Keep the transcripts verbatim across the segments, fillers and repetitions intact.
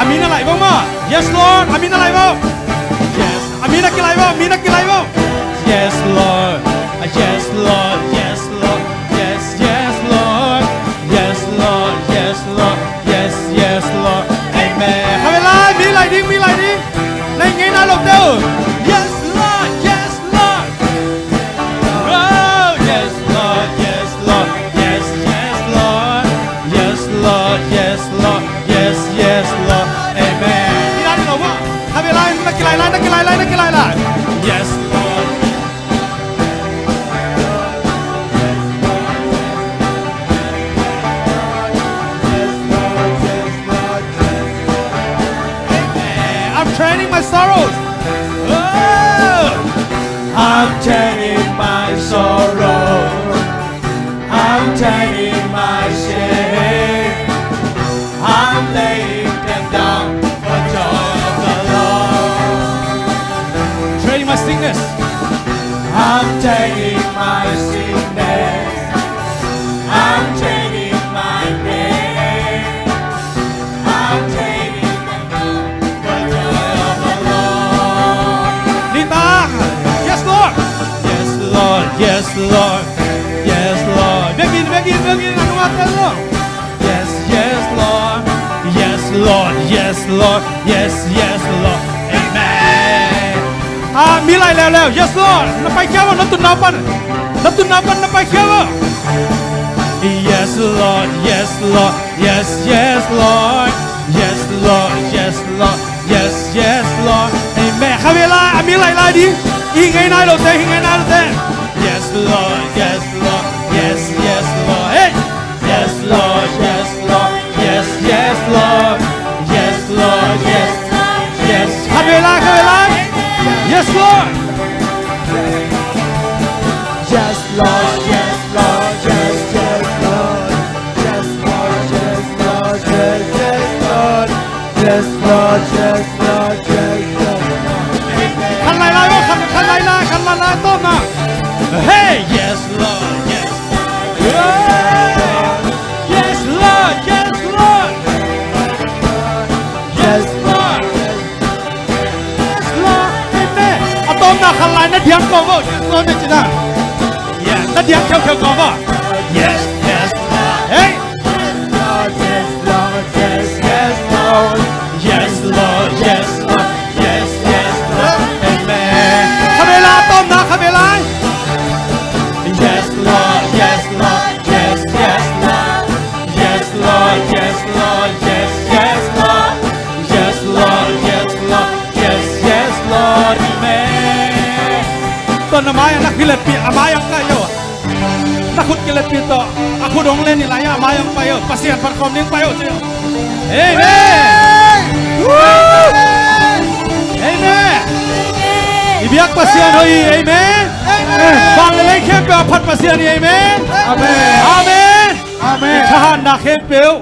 A mi na lai vo maw? Yes, Lord. A mi na lai vo? Yes. A mi na kilai vo? Mi na kilai vo? Yes, Lord. Yes, Lord. Yes, Lord. Yes, yes, Lord. Yes, Lord. Yes, Lord. Yes, yes, Lord. Amen. Khatvei lai, mi lai ding, mi lai ding. Na ing ngei nai lote uh. Yes, Lord. Yes, Lord. Oh, yes, Lord. Yes, Lord. Yes, yes, Lord. Yes, Lord. Yes, Lord. Yes, yes, Lord. Amen. Kilai lai, na kilai lai, na kilai lai, na kilai lai. Yes, Lord. I'm trading my sorrows. Oh! I'm trading my sorrows. I'm trading my shame. I'm laying them down for joy of the Lord. Trading my sickness. I'm trading my sickness. I'm trading my pain. I'm trading them down for joy of the Lord. Nita, yes, Lord. Yes, Lord. Yes, Lord. Yes, Lord. Begin, begin, begin. Anu atel lo. Yes, yes, Lord. Yes, Lord. Yes, Lord. Yes, yes, Lord. Amen. Ah, mi lai leuleu. Yes, Lord. Na paikhia vo, na tunna pan. Na tunna pan, na paikhia vo. Yes, Lord. Yes, Lord. Yes, yes, Lord. Yes, Lord. Yes, Lord. Yes, yes, Lord. Amen. Khatvei lai, a mi lai lai ding. Hi ngei nai lote, hi ngei nai lote. Yes, Lord. Yes, Lord. Yes, yes, Lord. Hey. Yes, Lord. Yes, Lord. Yes, yes, Lord. Yes, Lord. Yes, yes. Khatvei lai, khatvei lai. Yes, Lord. Yes, Lord. Yes, Lord. Yes, yes, Lord. Yes, Lord. Yes, Lord. Yes, yes, Lord. Yes, Lord. Yes, Lord. Yes, Lord. Khat lai lai vo, khat, khat lai lai, khat lai lai, tawpna. Hey, yes, Lord. Yes. Yeah. Yes, Lord. Yes, Lord. Yes, Lord. Yes, Lord. Amen. A tawpna khat lai na diang kawm vo. Yes, Lord, na ci na. Yeah, na diang khiaukhia kawm vo. Yes, yes, Lord. Hey. Yes, Lord, yes, Lord, yes, yes, Lord. Yes, Lord, Yes, Lord, yes, yes, Lord. Yes, Lord, yes, Lord. Yes, yes, Lord. Amen. Tua na mai-ah na kiletpih, a mai-ah kai uh. Na khut kiletpih tawh, a khut hong len in lai-ah a mai-ah pai uh. Pasian phat khawm ding pai uh ci uh. Amen. Woo! Amen. I biak Pasian hoih hi. Amen. Amen. Van le lei khempeuh a phat Pasian hi. Amen. Amen. Amen. Amen. Thahatna khempeuh,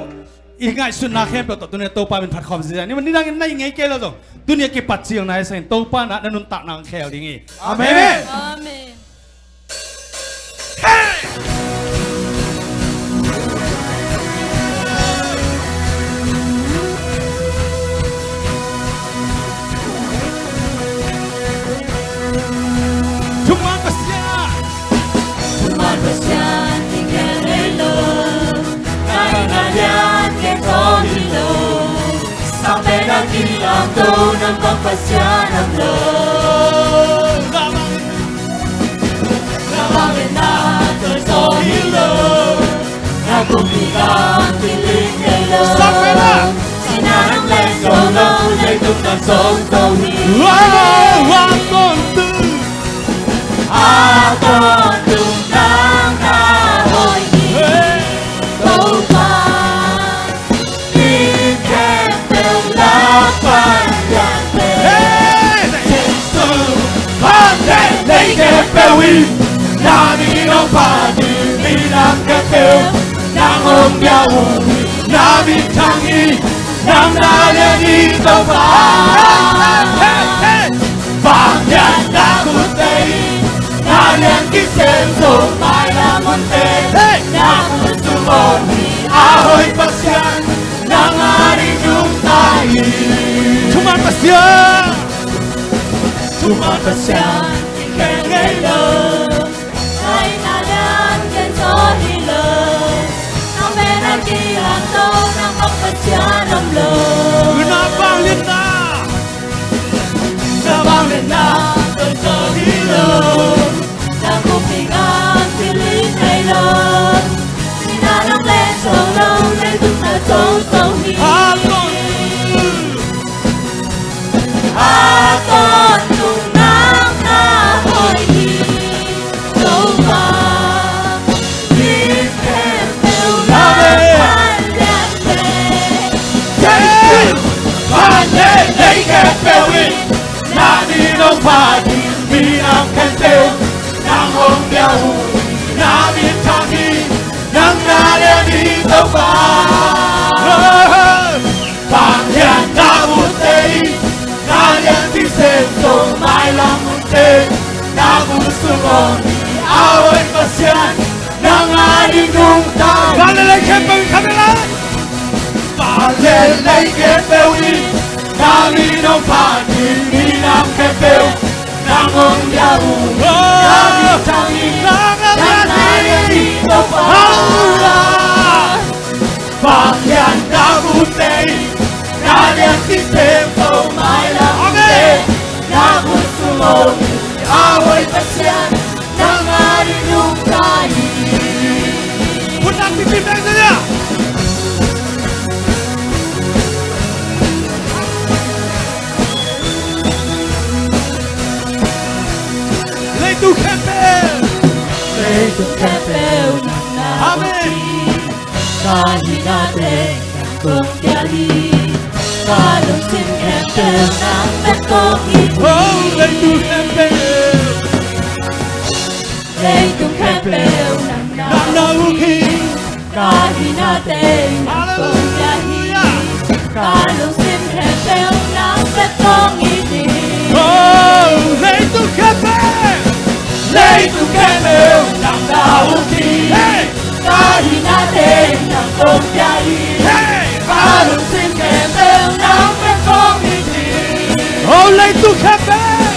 i ngaihsutna khempeuh tawh tuni-a Topa min phat khawm ziazia ni. Nidangin na hih ngei kei lo zong, tuni-a kipat cil na hi sangin Topa na, na nuntakna hong khel ding hi. Amen. Amen. Thuman Pasian. Thuman Pasian, i khel ngei lo. Ka inn a lian kei tawh hi lo. Sang pen a kilamto, nang bang Pasian om lo. Na bang pen na tawh tawh hi lo. Na kumpi gam kiling kei lo. Sang pen a. Sinan nang leh zo lo, leitung na zong zo hi. Wow, wow, wow. A tawntung nang na hoih hi, Topa. Mi khempeuh lak pan lian pen. Jesu, van le lei khempeuh in na min hong phat hi, minam khempeuh nang hong biak uh hi, na min thang hi. Nang na lian hi Topa. Vanglian na khut tei, na lian kisem zo mailam hunte. Na khut sung om hi a hoih Pasian, nang ading nungta hi. Thuman Pasian. Thuman Pasian, i khel ngei lo. Ai na lian kei tawh hi lo. Nang pen a kilamto, nang bang Pasian om lo. Na vanglian na. Na vanglian na tawh tawh hi lo. Na kumpi gam kiling kei lo. Sinan nang leh zo lo, leitung na zong zo hi. Amen. A tawntung nang na hoih hi, Topa. Mi khempeuh lak pan lian pen. Jesu, van le lei khempeuh in na min hong phat hi, minam khempeuh nang hong biak uh hi, na min thang hi, nang na lian hi Topa. Vanglian na khut tei, na lian kisem zo mailam hunte. Na khut sung om hi a hoih Pasian, nang ading nungta hi. Van le lei khempeuh in, van le lei khempeuh in na min hong phat hi, minam khempeuh nang hong biak uh hi, na min thang hi, nang na lian hi Topa. Vanglian na khut tei, na lian kisem zo mailam hunte. Na khut sung om hi a hoih Pasian, nang ading nungta hi. Khut nang kitim deng deng a. Leitung khempeuh. Leitung khempeuh nang na. Amen. Ka hihna teng nang kong pia hi. Ka lungsim khempeuh nang bek kong it hi. Oh, leitung khempeuh. Leitung khempeuh nang na uk hi. Ka hihna teng nang kong pia hi. Ka lungsim khempeuh nang bek kong it hi. Oh, leitung khempeuh. Leitung khempeuh nang na uk hi. Hey. Ka hihna teng nang kong pia hi. Hey! Ka lungsim khempeuh nang bek kong it hi. Oh, leitung khempeuh.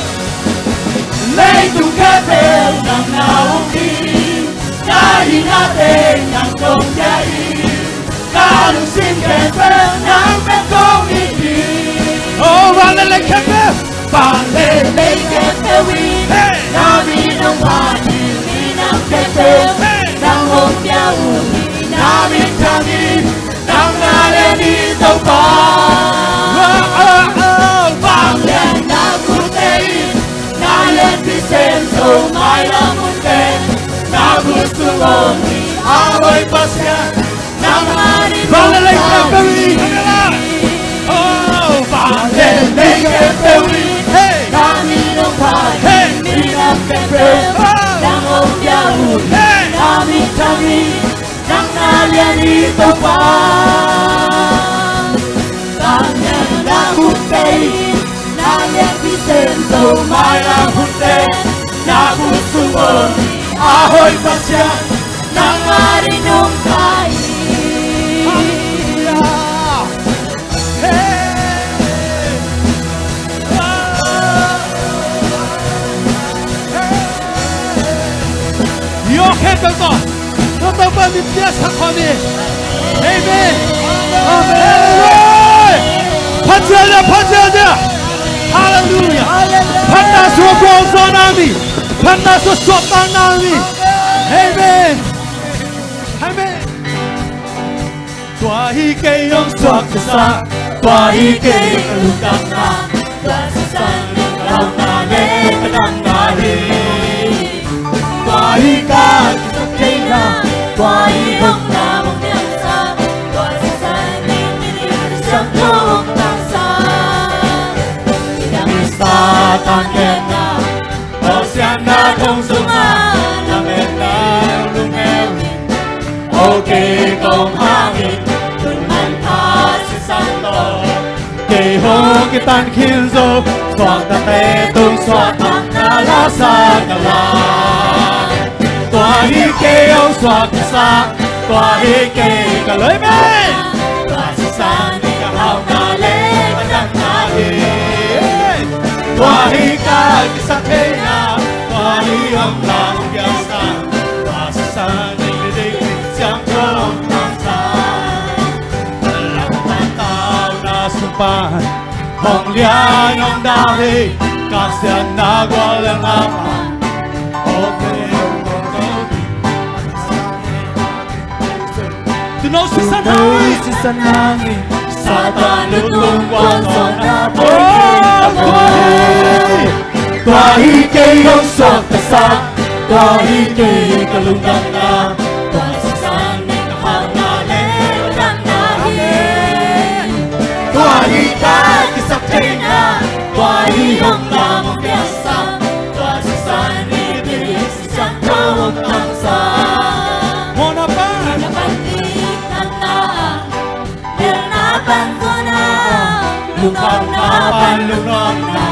Leitung khempeuh nang na uk hi. Ka hihna teng nang kong pia hi. Ka lungsim khempeuh nang bek kong it hi. Oh, van le lei khempeuh. Van le lei khempeuh in. Hey! Na min hong phat hi, minam khempeuh. Hey! Nang hong pia uh hi, na min thang hi, nang Hey! Nang hong pia uh, nang hong pia uh, nang na lian hi Topa. Tang lian na khut tei, na lian Pasian Topa mai na khut tei, na khut sung om a hoih Pasian, nang a ding nong pai. Hallelujah. Hey! Hey! Yo, khen Topa. Topa min piaksak khawm ni. Amen. Amen. Phat ziahziah, phat ziahziah. Hallelujah. Phatna sung gualzawhna om hi. Phatna sung suahtakna om hi. Amen. Amen. Tua hi kei hong suaktasak, tua hi kei ka lungdamna, tua sisan in ka hauhna le ka damna hi. Tua hi ka kisap theihna, tua hi hong lam hong piangsak, tua sisan in Kha Siangtho hong tangsak. Nidang in Satan genna, Pasian na thong sungah lametna lungneu in. O kei kong hangin tun manpha sisan tawh, kei hong kitan khin zo, suaktakte tung suahtakna la sa ka la. Tua hi kei hong suaktasak, tua hi kei ka loi men. Tua sisan in ka hauhna le ka damna hi. Tua hi ka kisap theihna, tua hi hong lam hong piangsak, tua sisan in Kha Siangtho hong tangsak. Lampan tauna sung pan hong lian hong dal hi, ka siatna gual le na pan. Tuno sisan hangin, Satan lungdam gualzawhna pawi hi. Tua hi kei hong suaktasak, tua hi kei ka lungdamna, tua sisan in ka hauhna le ka damna hi. Tua hi ka kisap theihna, tua hi hong lam hong piangsak, tua sisan in Kha Siangtho hong tangsak. Mawhna pan, mawhna pan diktakna, lelna pan zuanna, lungkhamna pan lungnopna,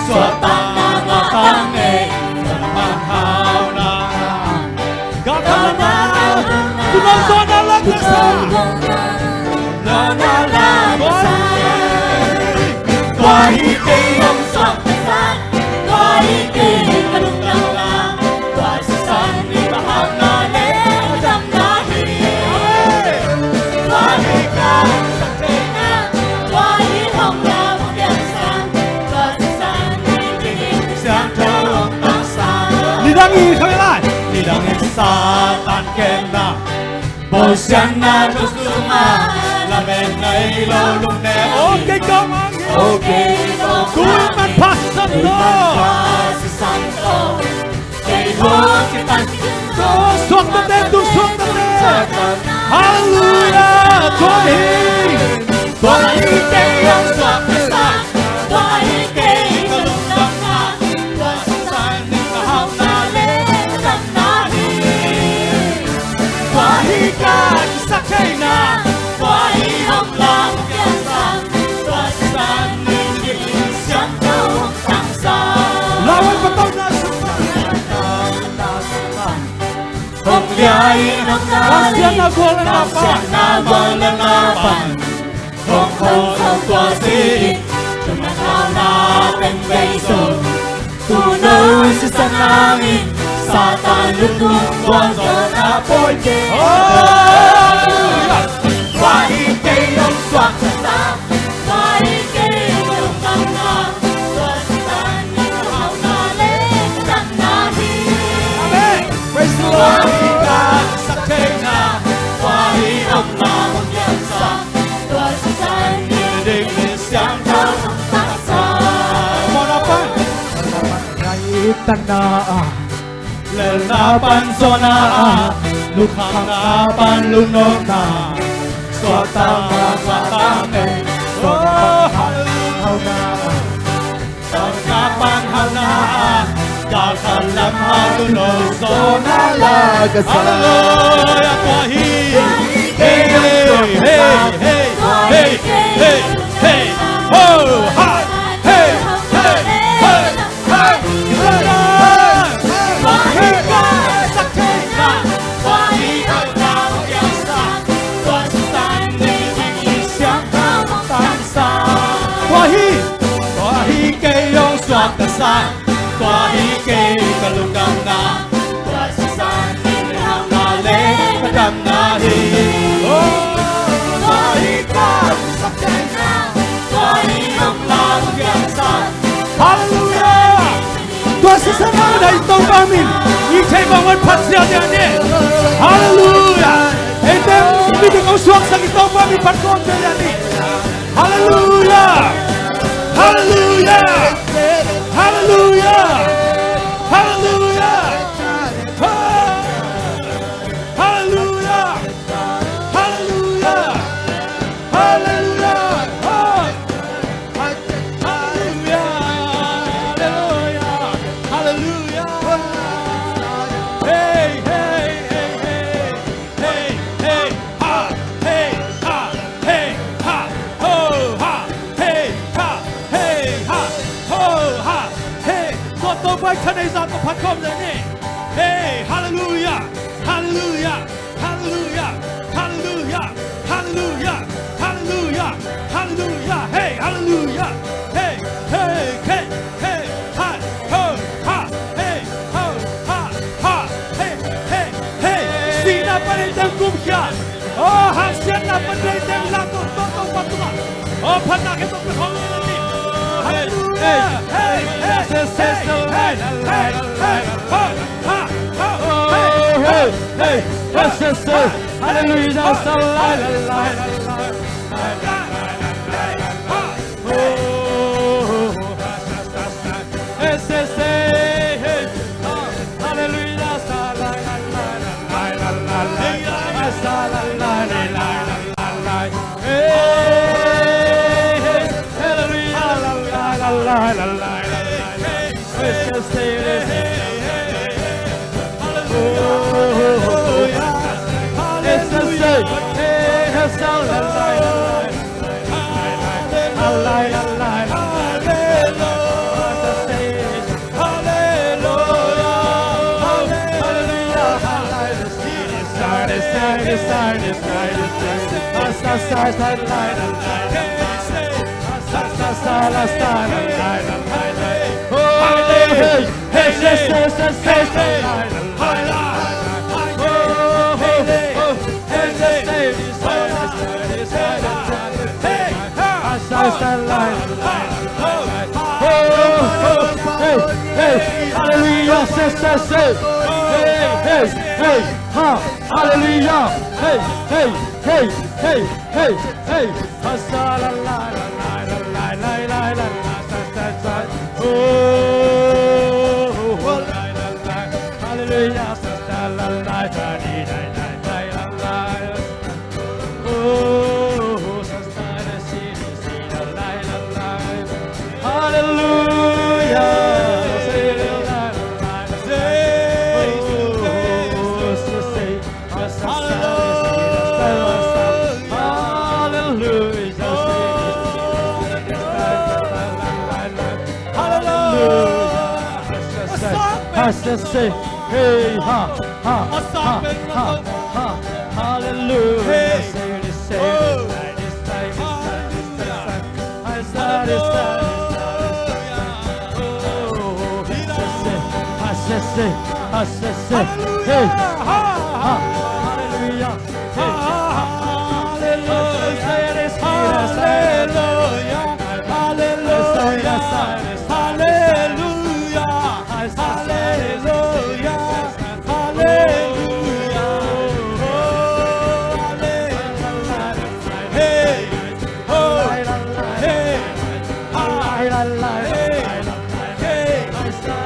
suahtakna ngah tang nei, suahtakna hauhna. Galkapna, tuuno zawhna, lakkasa. Zawhna, lakkasa. Tua hi kei hong suaktasak, tua hi kei ka lungdamna, tua sisan in ka hauhna le ka damna hi. Tua hi ka kisap theihna, tua hi hong lam hong piangsak, tua sisan in Kha Siangtho hong tangsak. Nidang in khawi lai. Nidang in Satan genna, Pasian na thong sungah lametna hi lo lungneu. Okay, come on. Okay, come on. Tun manpha sisan tawh, kei hong kitan khin zo, suaktakte tung suahtakna. Hallelujah. Tua hi, tua hi kei hong suaktasak, tua hi kei ka lungdamna, tua sisan in ka hauhna le ka damna hi. Tua hi ka kisap theihna, tua hi hong lam hong piangsak, tua sisan in Kha Siangtho hong tangsak. Lawan patauhna sung pan, hong lian hong dal hi, ka siatna gual le na pan, ka siatna gual le na pan. Hong kho zo tua si in, thumna thauna teng bei zo. Tuuno sisan hangin, Satan lungdam gualzawhna pawi kei. Hallelujah. Tua hi kei hong suaktasak, tua hi kei ka lungdamna, tua sisan in ka hauhna le ka damna hi. Amen. Praise the Lord. Tua hi ka kisap theihna, tua hi hong lam hong piangsak, tua sisan in Kha Siangtho hong tangsak. Mawhna pan, mawhna pan diktakna, lelna pan zuanna, lungkhamna pan lungnopna, suahtakna ngah tang nei, suahtakna pan hauhna. Hallelujah, tua hi. Hey, hey, hey, hey, hey, hey. Ho, ha. Hey, hey, hey, hey. Tua hi, tua hi kei hong suakta sa, tua hi kei ka lungdamna, tua sisan hi hauhna le ka damna hi. Oh, tua hi ka lungdamna, tua hi hong lau piangsa. Hallelujah! Tua sisan hauhna i Topa min i thei bang wan phat zia dia ni. Hallelujah! Eite mi ding hong suaksak i Topa min phat kawm zia dia ni. Hallelujah! Hallelujah! Hallelujah! Hallelujah! Hallelujah! Hallelujah! Hallelujah! Hallelujah! Hallelujah! Hallelujah! Hey, hey, hey, hey! Hey, hey, ha, hey, ha, hey, ha, ho, ha, hey, ha, hey, ha, ho, ha, hey. Tua Topa i thaneihzah tawh phat khawm zia ni. Hey, hallelujah, hallelujah, hallelujah, hallelujah, hallelujah, hallelujah, hallelujah, hey, hallelujah, hey, hey, hey, hey, ha, ho, ha, hey, ho, ha, ha, hey, hey, hey. Sihna pan eite hong kumkhia. Oh, haksiatna pan eite hong lato, to, to, pa tungah. Oh, phatna khempeuh pia khawm ni. Hallelujah. Hey, hey, hey, hey, hey, hey. Ho, ha, ho, hey, hey, hey. Hallelujah. Hallelujah, say, say, say. Hey, hey, hey, ha. Hallelujah. Hey, hey, hey, hey, hey, hey. Hallelujah. Hallelujah. Hallelujah. Hallelujah. Hey, ha, ha, ha, ha, ha. Hallelujah. Hey. Say this, say this, say this, say this, say this, say this, say this. Hallelujah. Hey, ha, ha, hallelujah. Hey, ha, ha, hallelujah. Hallelujah. Hallelujah. Hallelujah. Hallelujah. Hallelujah. Oh, hallelujah. Hey, oh, hey, ha, hey, hey,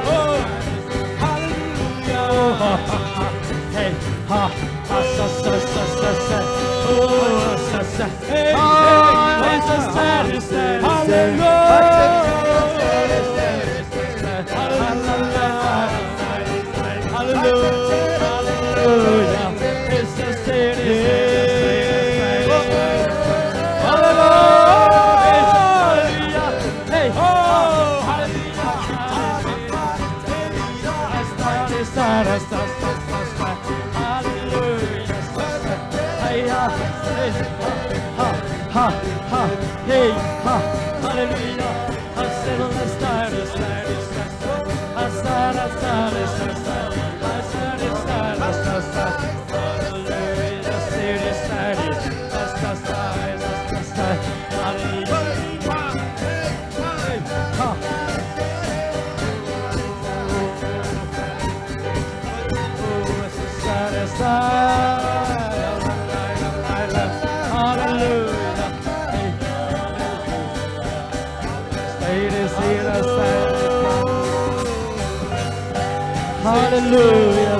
oh, hallelujah. Hey, ha, ha, sa, sa, sa, sa, sa. Oh, sa, sa. Hey, hey, ha, sa, sa, sa, sa. Hallelujah. Hallelujah. Ha, ha, hey, ha, hallelujah. Ha, settle the star, the star, the star, star. Ha, sa, da, sa, da, sa, sa. Ha, sa, da, sa, da, sa, sa. Hallelujah, sa, da, sa, da, sa, sa, sa, sa, sa. Hallelujah. Hey, ha. Hallelujah. Hallelujah.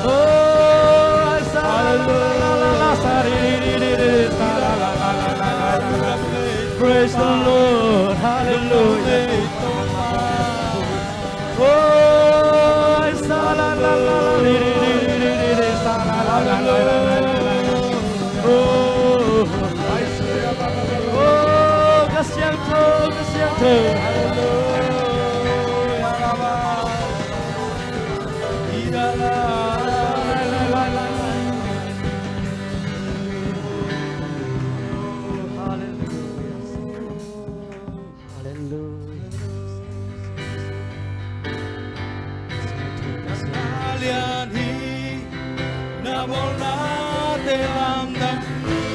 Oh, hallelujah. Praise the Lord. Hallelujah. Oh, oh, ka siangtho, ka siangtho. Hallelujah. Hallelujah. Na lian hi, na bawlnate lamdang,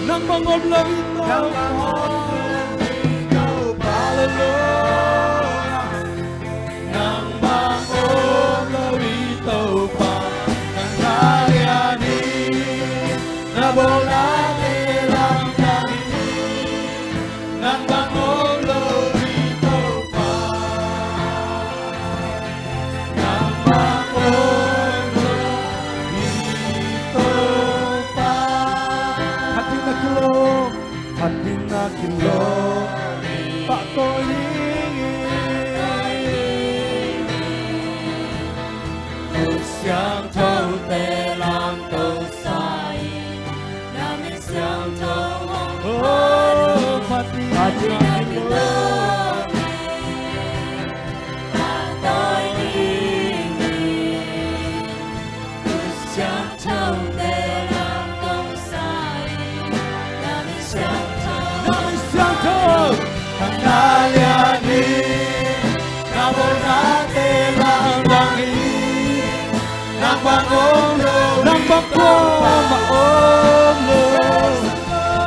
nang bang om lo hi, nang bang om lo hi, Topa. Hallelujah. Nang bang om lo hi, Topa. Nang na lian hi, na bawlnate lamdang hi. Nang bang om lo hi, Topa. Nang bang om lo hi, Topa. Khat ding na kilawm, khat ding na kilawm, pahtawi ding hi. Siangthote lamto sa hi. Na min siangtho hong, oh, pahtawi ding hi. Pahtawi ding hi. Siangthote lamto sa hi. Na min siangtho, na min siangtho, nang na lian hi. Na bawlnate lamdang hi. Nang bang om lo, nang bang om lo, om lo.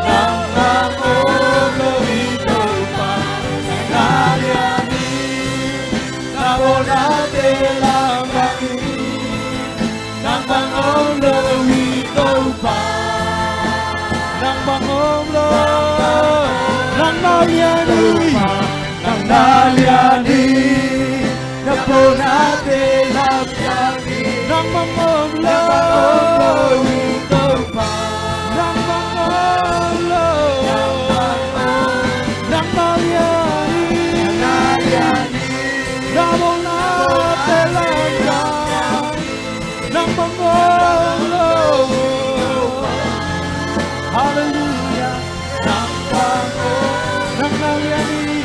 Nang bang om lo hi, Topa. Nang na lian hi. Na bawlnate lamdang hi. Nang bang om lo hi, Topa. Nang bang om lo. Nang na lian hi. Nang na lian hi. Na bawlnate lamdang hi. Nang bang om lo. Nang bang om lo hi, Topa. Nang bang om lo. Nang bang om. Nang na lian hi. Nang na lian hi. Na bawlnate lamdang hi. Nang bang om lo. Hallelujah. Nang bang om. Nang na lian hi.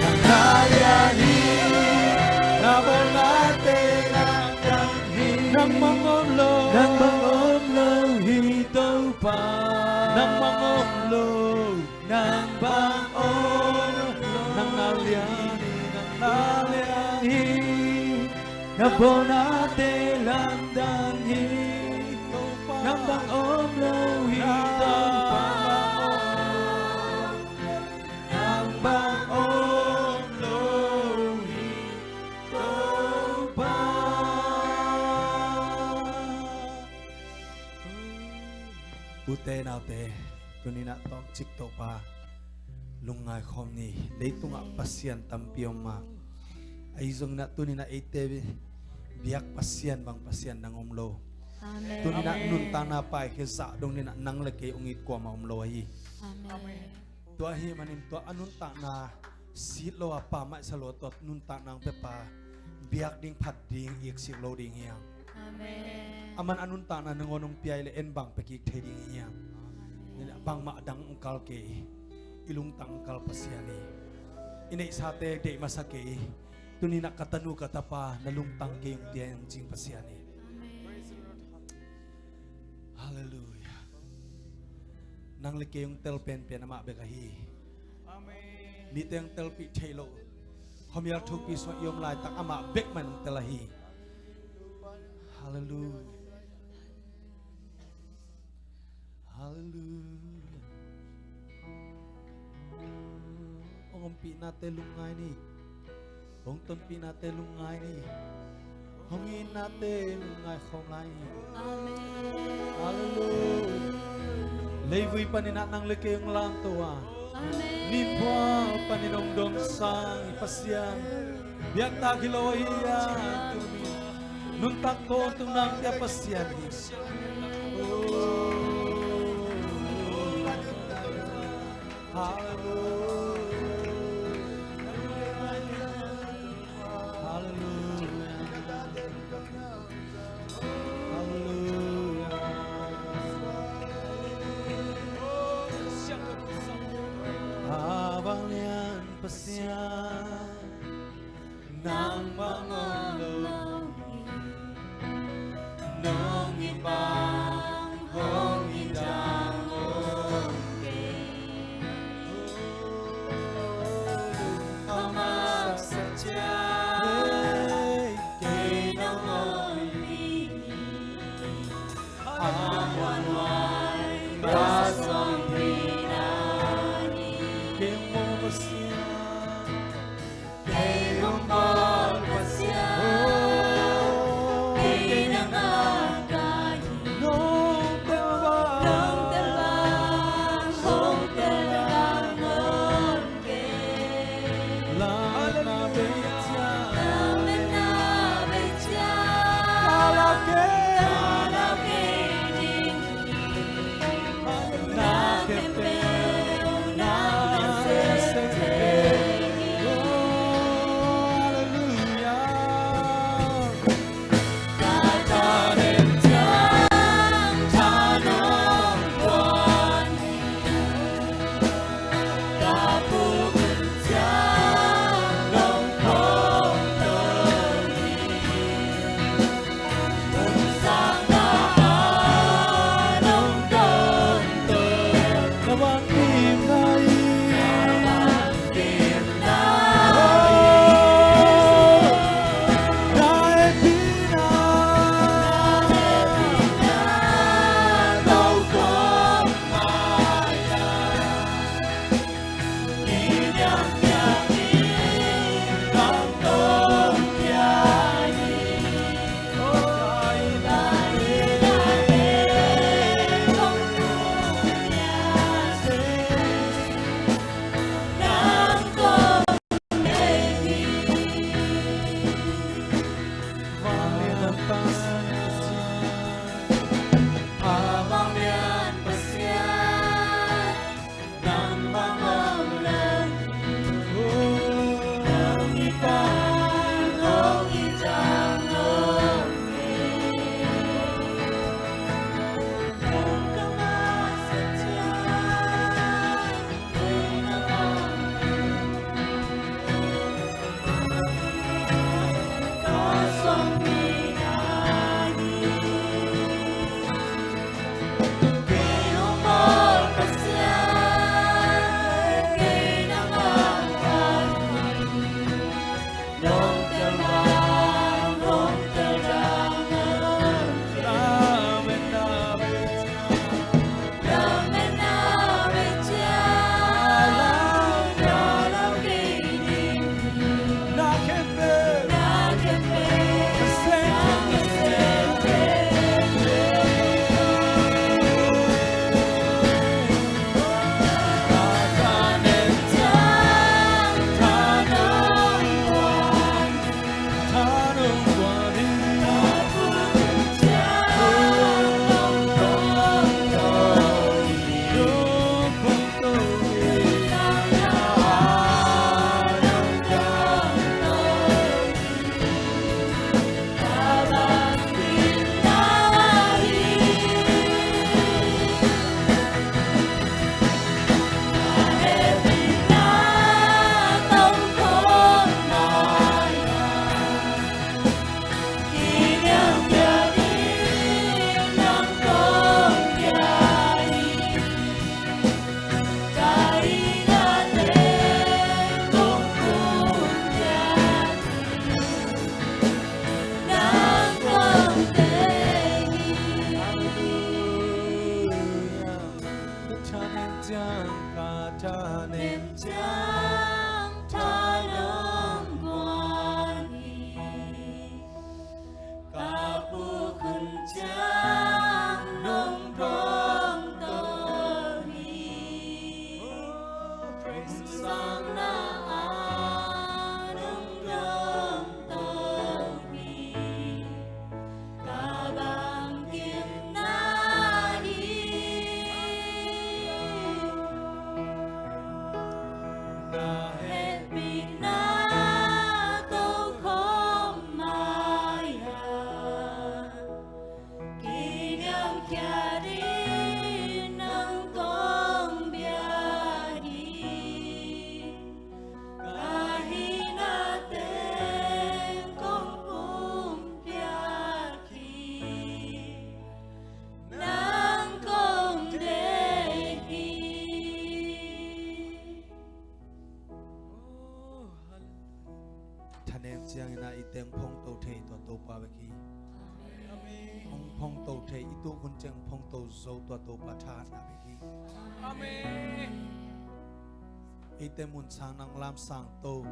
Nang na lian hi. Na bawlnate lamdang hi. Nang bang om lo. Nang bang om lo hi, Topa. Nang bang om lo. Nang bang om lo. Nang na lian hi. Nang na lian hi. Na bawlnate lamdang hi. Nang bang om lo hi, Topa. Nang bang om lo hi, Topa. Ute naute, tuni-in ah tawmcik Topa lungngai khawm ni. Leitungah pasian tampi om mah. Ahi zongin ah tuni-in ah eite biak Pasian bang Pasian nang om lo. Amen. Tuni-in ah nuntakna paikhia zah dongin ah nang le kei hong it kuamah om lo ahi. Amen. Tua ahih manin tua a nuntakna sit lo a, pammaih sa lo a, tua nuntakna hong piapa biak ding, phat ding, iksik lo ding hi hang. Amen. Aman a nuntakna nangawn hong pia hi leh en bang pia kik thei ding hi hang. Amen. Bangmah dang hong kal kei, i lungtang hong kal Pasian hi. I neihsate deih masa kei. Tuni-in ah ka tanu ka tapa na lungtang kei ung, tia hong cing Pasian hi. Amen. Hallelujah. Nang le kei hong tel penpen amah bek ahi. Amen. Mite hong telpih theih loh khuamial thukpi sungah i om laitak amah bek mah in hong tel ahi. Halleluia. Halleluia. Hong ompihnate lungngai ni. Hong tonpihnate lungngai ni. Hong itnate lungngai khawm lai ni. Amen. Halleluia. Leivui panin ah nang le kei hong lamto a, Amen. Nipual panin hong dawngsang i Pasian biaktak hi lo ahi a, tuni nuntak tawntung nang pia Pasian hi. Oh. Halleluia. Halleluia. Halleluia. A vanglian Pasian, nang bang om lo hi. Nong it bang hong it dang om kei. Ka masa ciat kei nong om hi. A muanhuai ka suang hi na hi. Kei hong bawl Pasian. Kei hong bawl Pasian. Ciang ka thanem ciang thanem guan hi. Ka puk hun ciang nong dong to hi. Sang na a nong dong to hi. Ka bangkimna hi. Na hehpihna tokhom mai-a kiniamkhiat in nang kong bia hi. Ka hihna teng kong pumpiak hi. Nang kong deih hi. Thanem ciangin ah i teng phongto thei tua Topa bek hi. Hong phongto thei, i tuk hun ciang phongto zo tua Topa thahatna bek hi. Amen. Eite mun sang nang lam sang to,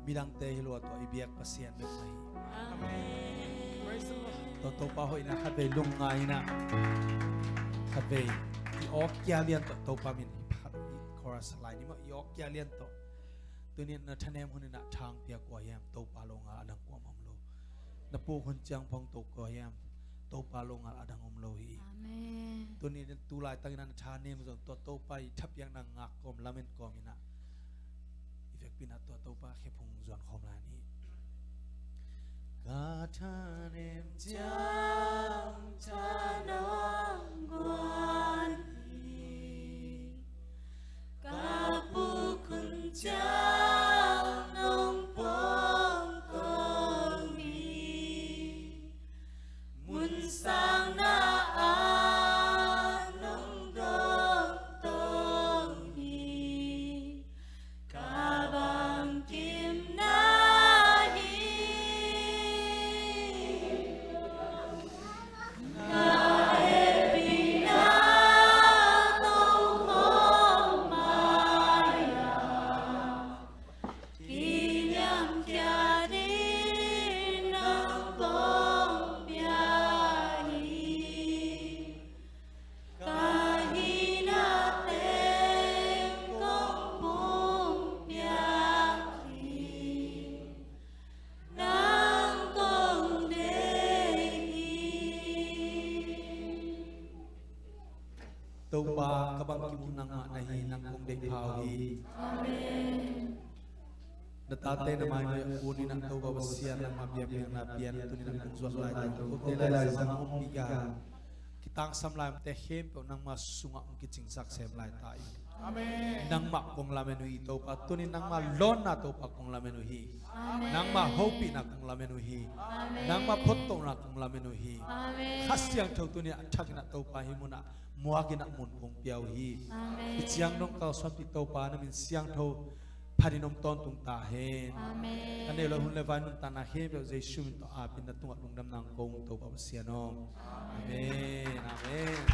midangte hi lua tua i biak Pasian bek mah hi. Amen. Praise the Lord. Tua Topa hoihna khatvei lungngai in ah, khatvei i awkia lian tawh Topa min hi pha, i chorus lai ni maw, i awkia lian tawh. Tuni na thanem hun in ah thang pia kua hiam, Topa lo ngal a dang kua mah om lo. Na puk hun ciang phongto kua hiam, Topa lo ngal a dang om lo hi. Amen. Tuni tu laitang in ah na thanem zong tua Topa i thapiakna ngak kawm, lamen kawm in ah, i vekpi in ah tua Topa khephung zuan khawm lai ni. Ka thanem ciang thanem guan hi. Ka puk hun ciang nong pong kong hi. Mun sang na a nong dong to hi. Ka bangkimna hi. Na hehpihna tokhom mai-a kiniamkhiat in nang kong bia hi. Ka hihna teng kong pumpiak hi. Nang kong deih hi. Topa, ka bangkim uh nangmah na hi, nang kong deih pha uh hi. Amen. Na tate na mai nuai a kun in ah Topa Pasian nangmah biakpiakna pian tuni in ah kong zuat lai tawh kote lai zang om bika kitangsam lai omte khempeuh nangmah sungah hong kicingsak sem lai ta in. Amen. Nangmah kong lamen uh hi Topa, tuni in nangmah lawnna Topa kong lamen uh hi. Amen. Nangmah hopihna kong lamen uh hi. Amen. Nangmah phottohna kong lamen uh hi. Amen. Kha Siangtho tuni a thak in ah Topa hih munah muak in ah mun kong pia uh hi. Amen. Hih ciang dong kalsuanpih Topa na min siangtho phat in om tawntung ta hen. Amen. Ka neih loh hun le vai nuntakna khempeuh Jesu min tawh ap in na tungah lungdamna kong ko ung Topa Pasian aw. Amen. Amen.